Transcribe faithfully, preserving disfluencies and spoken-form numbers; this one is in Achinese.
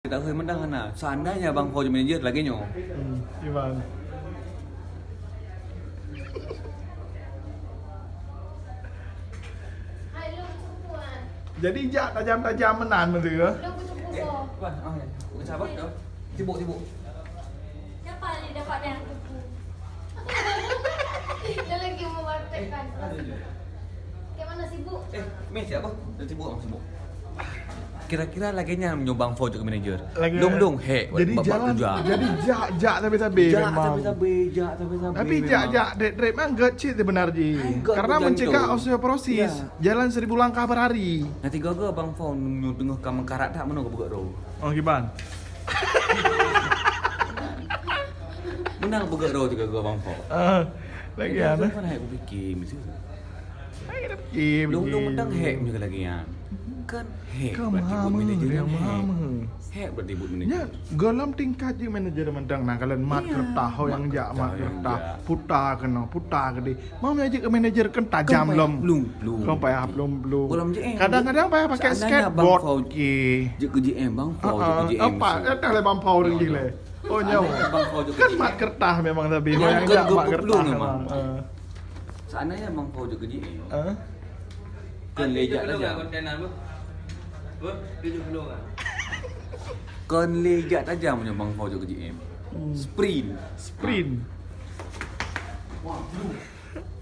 Kita hoi mendang hana. Seandainya Bang Fau jadi manager lagèe nyoe. Hmm, Iwan. Jadi jak tajam-tajam meunan meusti ke? Eh, Wan, ah, ya. Bukan sahabat tu. Sibuk, sibuk. Siapa ni dapat yang kupu? Dia lagi memperhatikan. Kayak mana sibuk? Eh, Meh, siapa? Dah sibuk, ah, sibuk. Kira-kira lagèe nyan meunyoe Bang Fau jeuet keu manager. Lagèe Lôn-lôn hek, jadi bak-bak jalan, kuja. Jadi jak-jak sabe-sabe Jak memang. Sabe-sabe, jak sabe-sabe Tapi memang. Jak-jak drep-drep kan gèt cit sebenar jih. Ai, gèt Karena bukan mencegah tu. Osteoporosis. Ya. Jalan seribu langkah per hari. Nanti gaga Bang Fau nyoe teungoh ka meukarat that meunoe geupeugah droe. Oh, kiban. Meunan geupeugah droe juga gaga Bang Fau. Ah, lagi Itu ana. Kan hai kupikir mesti. Hai kita fikir. Lôn-lôn mendang hek meunyoe lagèe nyan. Kan hek Ka berarti buat mama, manager dia nyan hek. Mama. Hek berarti buat manager. Nya, golom tingkat jih manager mendang nah kalian mat Iya, kertas, ho mat yang jak kertas, mat ho yang kertas. Jak. Puta kena, puta gede. Mau yang jih manager kan tajam Kan payah lom. Plung-plung. Kan payah plung-plung. Golom J M. Kadang-kadang payah pakai Seandainya Bang skateboard. Fau Okey. Jeuet keu J M, Bang Fau jeuet keu J M. Apa? Dah lé Bang Fau ringgi lé. Oh, nyawa. Seandainya Bang Fau jeuet keu Kan J M. Mat kertas memang tapi. Yang Ho yang kan jak mat kertas memang. Memang. Ah. Seandainya Bang Fau jeuet keu J M. Ah. Kan lé jak tajam. Konten apa? Apa? Tujuh puluh kan? Kan lé jak tajam punya Bang Fau jeuet keu J M. Hmm. Sprint. Sprint. Wah,